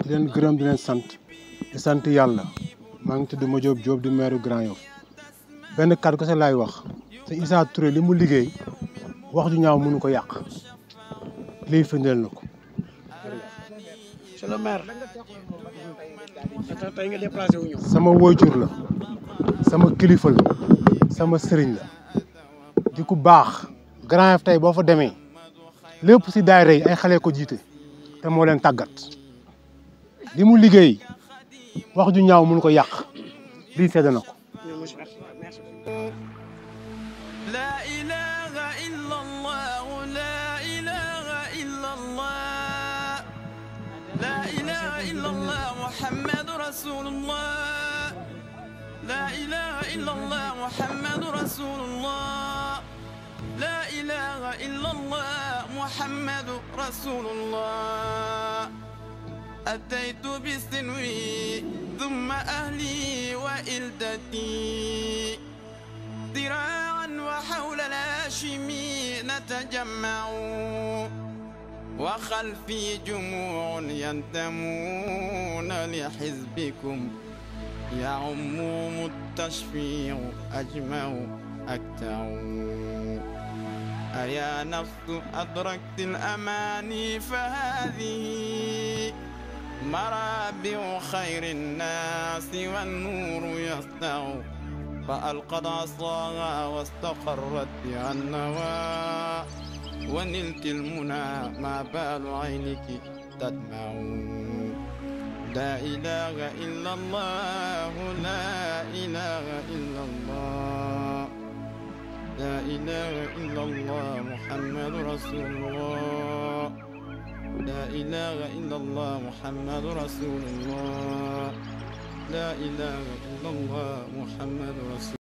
di leen gërëm di leen sant di sant yàlla maa ngi tudd Madiop Diop di maire Grand Yoff benn kàddu kese laay wax te Issa Touré li mu liggéey wax ju ñaaw mënu ko yàq lii firndeel na ko. monsieur le maire tey nga déplacé wu ñëw. sama woyjur la sama kilifa la sama sëriñ la di ku baax Grand Yoff tey boo fa demee lépp si daayira yi ay xale ko jiite te moo leen tàggat li mu liggéey wax ju ñaaw mënu ko yàq lii sedd na ko. لا إله إلا الله لا إله إلا الله لا إله إلا الله محمد رسول الله لا إله إلا الله محمد رسول الله لا إله إلا الله محمد رسول الله أتيت بسنوي ثم أهلي وإلدتي ذراعا وحول الهاشمي نتجمع وخلفي جموع ينتمون لحزبكم يعمهم التشفيع أجمع أكتع أيا نفس أدركت الأماني فهذه مرابع خير الناس والنور يسطع فألقت عصاها واستقرت بها النوى ونلت المنى ما بال عينك تدمع لا إله إلا الله لا إله إلا الله لا إله إلا الله محمد رسول الله لا إله إلا الله محمد رسول الله لا إله إلا الله محمد رسول الله.